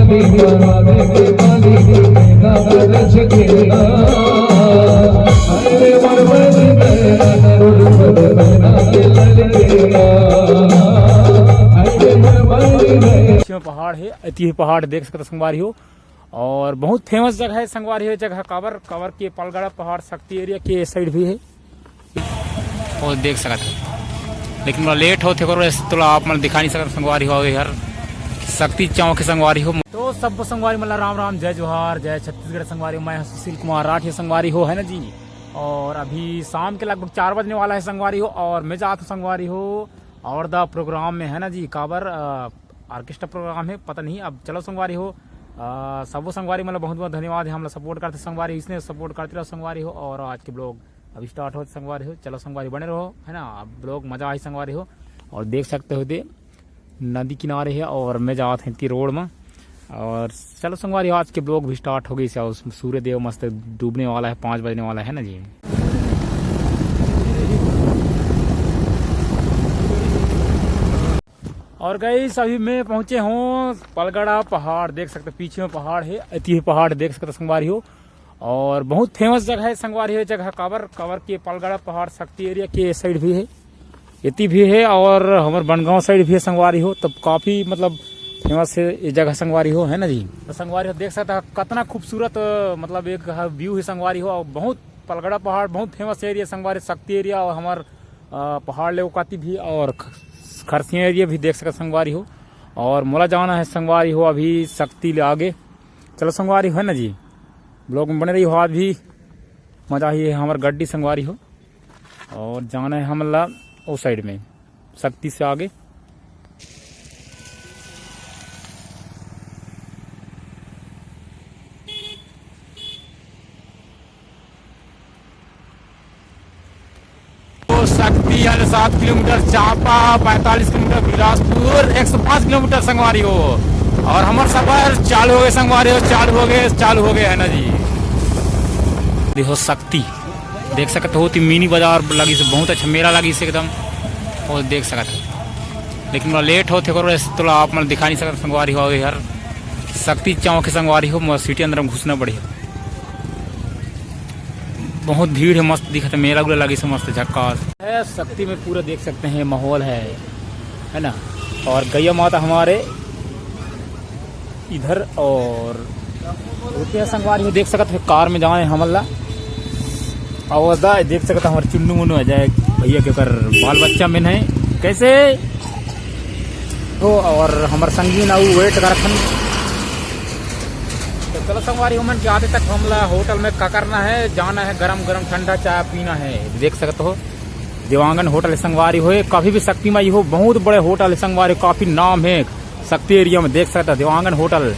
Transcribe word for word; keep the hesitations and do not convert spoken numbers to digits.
पहाड़ हे, अति पहाड़ देख सकत संगवारी हो। और बहुत फेमस जगह है संगवारी हो, जगह काबर, काबर के पलगड़ा पहाड़ शक्ति एरिया के साइड भी है। वो देख सकत है, लेकिन मोला लेट होथे, करो ऐसे तोला आप मन दिखा नहीं सकत संगवारी हो यार। शक्ति चौक है संगवारी हो। तो सब संगवारी मन ला राम राम, जय जोहार, जय छत्तीसगढ़ संगवारी हो। मैं हूं सुशील कुमार राठिया संगवारी हो, है ना जी। और अभी शाम के लगभग चार बजने वाला है संगवारी हो, और मैं जात हूं संगवारी हो और द प्रोग्राम में, है ना जी, काबर, अ, ऑर्केस्ट्रा प्रोग्राम है, पता नहीं। अब चलो संगवारी हो, अ, सबो संगवारी मतलब बहुत बहुत धन्यवाद है, हमला सपोर्ट करते संगवारी, इसने सपोर्ट करते रहो संगवारी हो। और आज के ब्लॉग अभी स्टार्ट होत संगवारी हो, चलो संगवारी बने रहो, है ना। अब ब्लॉग मजा आई संगवारी हो। और देख सकते हो दे नदी किनारे है और मैं जात हूं इनकी रोड में। और चलो संगवारी, आज के ब्लॉग भी स्टार्ट हो गई से, और सूर्य देव मस्त डूबने वाला है, पाँच बजने वाला है ना जी। और गाइस, अभी मैं पहुंचे हूँ पलगड़ा पहाड़, देख सकते पीछे में पहाड़ है, अति पहाड़ देख सकते संगवारी हो। और बहुत फेमस जगह है संगवारी हो ये जगह, काबर, काबर के पलगड़ा पहाड़ शक्ति एरिया के साइड भी है, एती भी है और हमर बनगांव साइड भी है संगवारी हो। तब काफी मतलब फेमस है ये जगह संगवारी हो, है ना जी। तो संगवारी हो देख सकता है कितना खूबसूरत, अ, मतलब एक ह-, व्यू है संगवारी हो। और बहुत पलगड़ा पहाड़ बहुत फेमस एरिया संगवारी, शक्ति एरिया और हमर, अ, पहाड़ ले ओकाती भी और ख-, खरसिया एरिया भी देख सकत संगवारी हो। और मोला जाना है संगवारी हो अभी शक्ति ले आगे। चलो संगवारी हो, है ना जी, ब्लॉग में बने रही हो, आज भी मजा ही है हमर गड्डी संगवारी हो। और जाना है हमला ओ साइड में शक्ति से आगे। तो शक्ति है सात किलोमीटर, चांपा पैंतालीस किलोमीटर, बिलासपुर एक सौ पाँच किलोमीटर संगवारी हो। और हमर सफर चालू हो गए संगवारी हो, चालू हो गए, चालू हो गए, है ना जी। देखो शक्ति, देख सकते हो, ती मिनी बाजार लगी से, बहुत अच्छा मेला लगी से एकदम, और देख सकते हो। लेकिन मोला लेट होथे, करो ऐसे तोला आप मन दिखा नहीं सकत संगवारी हो यार। शक्ति चौक है संगवारी हो, मोला सिटी अंदर में घुसना पड़ी। बहुत भीड़ है, मस्त दिखत है, मेला गुला लगी से मस्त झक्कास है। शक्ति में पूरा देख सकते हैं माहौल है, है ना। और गैया माता हमारे इधर और रुपया संगवारी हो देख सकत हो, कार में जाए हमन ला। और दा देख सकत हो हमर चुन्नू मुन्नू आ जाए भैया के, ओकर बाल बच्चा में है कैसे हो। और हमर संगीन अउ वेट करत हन। तो चलो संगवारी हो मन के आते तक हमला होटल में का करना है, जाना है, गरम गरम ठंडा चाय पीना है। देख सकत हो देवांगन होटल संगवारी हो, कभी भी शक्ति में हो, बहुत बड़े होटल संगवारी, काफी नाम है शक्ति एरिया में। देख सकता देवांगन होटल।